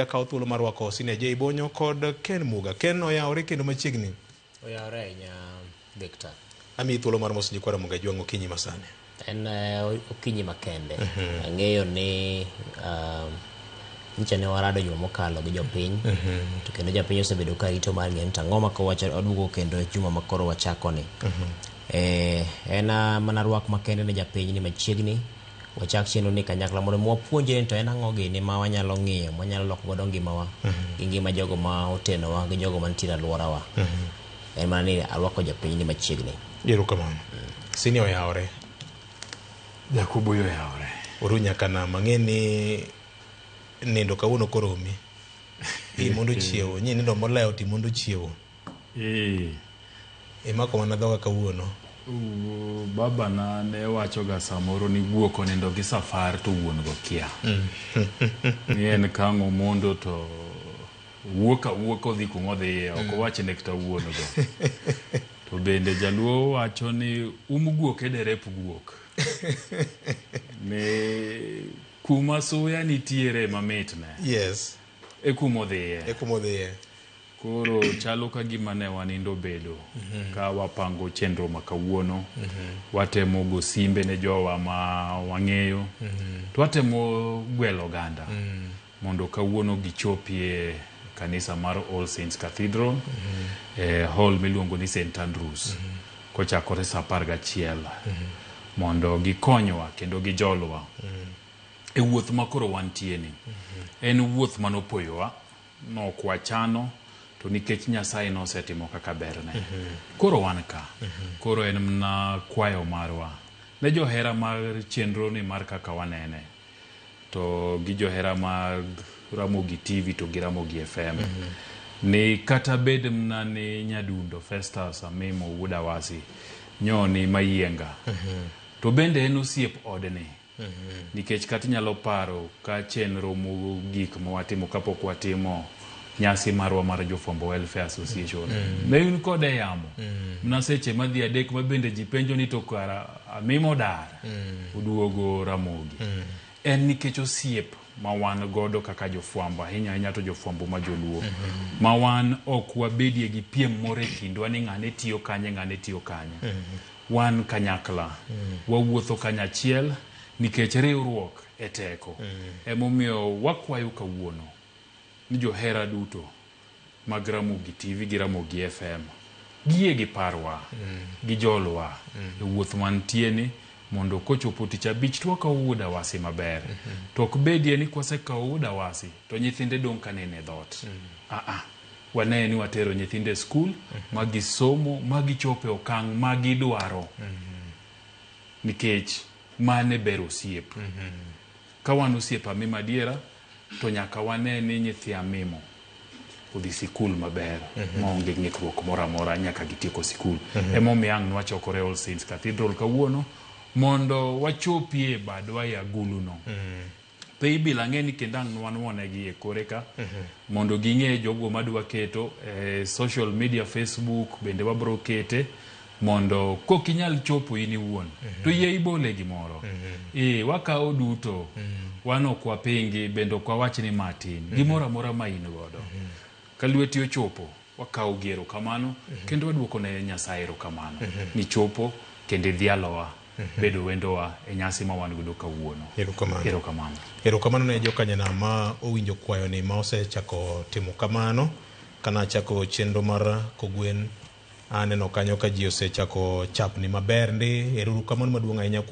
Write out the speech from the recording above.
Akawo thuolo mar rwako Senior J Bonyo kod Ken Muga. Ken oyawore kendo machiegni. Oyawore ahinya Victor. Amiyi thuolo mar moso nyikwa Ramogi Ajwang' okinyi masani. En okinyi makende. Ang'eyo ni nyicha ne warado juma mokalo gi jopiny. To kendo japiny osebedo ka rito mar ng'eyo ni to ang'o ma kowacho oduogo kendo juma ma koro wachako ni. En mana rwak makende ne japiny ni machiegni wachak chenro ni kanyakla mondo mi wapuonjre ni to en ang'o gini ma wanyalo ng'iyo ma wanyalo loko godo ngimawa gi ngima jogo ma otenowa gi jogo mantiere e alworawa. En mana ni arwako japiny ni machiegni. Erokamano. Senior oyawore. Jakubuyo oyawore. Oru nyaka nam. Ang'e ni nindo kawuono koromi. Imondo chiewo. Nyi nindo molewo to imondo chiewo. Ee. Imako mana dhoga kawuono. Babana ne wachoga samoro ni guok onindo gi safar to wuon go kia. Ni en ka ang' omondo to wuok awuoka odhi kuma odhiye ok owach ne kata wuon go. To bende jaluo wacho ni um guok e derep guok. Ni kuma suya nitiere mamitne. E kuma odhiye. E kuma odhiye. Koro chalo ka gima ne wanindo bedo ka wapango chenro ma kawuono. Watemo go simbe ne jowa ma wang'eyo. To watemo gwelo oganda mondo kawuono gichopie kanisa mar All Saints Cathedral e hall miluongo ni St Andrews kochakore saa 11 mondo gikonywa kendo gijolwa e wuoth ma koro wantie ni. En wuoth manopoyowa nok wachano to nikech Nyasaye nosetimo kaka berne. Koro wan ka. Koro en mana kwayo marwa ne johera mar chenro ni mar kaka wanene to gi johera mag Ramogi TV to gi Ramogi FM ni kata bed mana ni Nyadundo Festus Amimo wuod Awasi nyoni Mayienga to bende en osiep odni. Nikech kata inyalo paro ka chenro mogik ma watimo kapok watimo nyasi marwa mar Jofwambo Welfare Association. Ne un kode e yamo. Mana seche madhi adek ma bende ji penjo ni to kara Amimo dar oduogo Ramogi. En nikech osiep ma wan godo kaka jofwambo ahinya ahinya to jofwambo ma joluo. Ma wan ok wabedie gi piem moro e kindwa ni ng'ane tiyo kanye ng'ane tiyo kanye. Wan kanyakla, wawuotho kanyachiel nikech riwruok e teko. Emomiyo wakwayo kawuono ni johera duto mag Ramogi TV gi Ramogi FM giyie giparwa, gijolwa e wuoth mantie ni mondo kochopo tich abich to wakawo wuod Awasi maber. To ok bedie ni kwasekawo wuod Awasi to nyithinde dong' ka neno e dhoot. Aa, wane ni watero nyithindo e skul ma gisomo ma gichopo e okang' ma gidwaro. Nikech mano e ber osiep. Ka wan osiepe Amimo adiera to nyaka wane ni nyithi Amimo odhi sikul maber maonge ng'ikruok moro amora nyaka gitieko sikul. Emomiyo ang' nwachokore All Saints Cathedral kawuono mondo wachopie badwa e aguluno. Paybill ang'e ni kendo ang' nwanwonegi e kore ka mondo ging'e jogo madwa keto e social media Facebook bende wabro kete mondo kok inyal chopo in iwuon to yie ibole gimoro. Ee wakawo duto wan ok wapingi bende ok wawach ni ma tin gimoro amora ma in godo ka lweti ochopo wakawo gi erokamano kendo waduoko ne Nyasaye erokamano ni chopo kendo idhialowa bedo wendowa e nyasi ma wan godo kawuono. Erokamano. Erokamano. Erokamano ne jokanyanam ma owinjo kwayoni ma osechako timo kamano. Kana chako chenro mar Kogwen aneno kanyo ka ji osechako chapni maber ndi. Erokamano maduong' ahinya.